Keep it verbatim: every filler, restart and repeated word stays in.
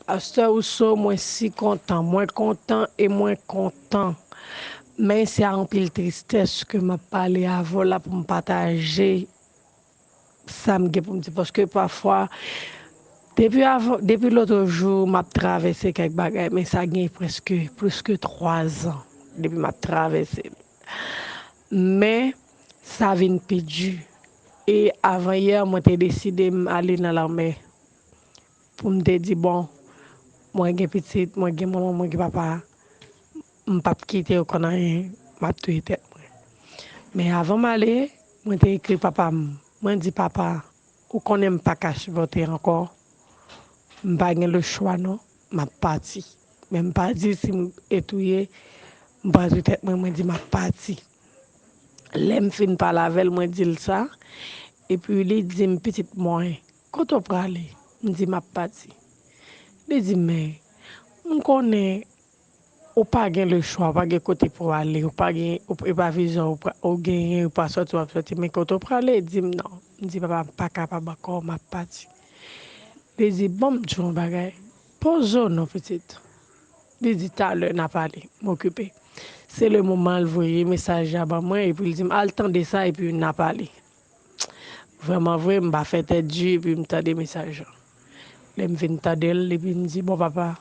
Pastè Rousseau, mwen si kontan. Mwen kontan e mwen kontan. Men se a anpil tristès ke m ap pale avè w la pou m pataje sa m gen pou m di. Paske pafwa, depi avan, depi lòt jou, m ap travèse kèk bagay, men sa gen prèske plis ke twa zan depi m ap travèse l. Men sa vin pi di. E avan yè, mwen te deside m ale nan lanmè pou m te di, bon, mwen gen pitit, mwen gen manman, mwen gen papa, m p ap kite yo konn anyen, m ap touye tèt mwen. Men avan m ale, mwen te ekri papa m. Mwen di, papa, ou konnen m pa ka sipòte ankò. M pa gen lechwa non, m ap pati. Men m pa di si m etouye, m pral touye tèt mwen, mwen di m ap pati. Lè m fin pale avè l, mwen di l sa, epi li di m, pitit mwen, kote w prale? M di m ap pati. Li di m, men, m konnen ou pa gen lechwa, ou pa gen kote pou w ale, ou pa gen, ou, e pa vizyon ou, pra- ou genyen, ou pa sòti, w ap sòti, men kote w prale? Di m non. M di, papa, m pa kapab ankò, m ap pati. Li di, bon, m di w yon bagay, poze w non, pitit. Li di, talè, n a pale, m okipe. Se le moman l voye mesaj la ban mwen, epi l di m, al tande sa, epi n a pale. Vrèman vre, m pa fè tèt di, epi m tande mesaj la. Lè m vin tande l, epi m di, bon, papa,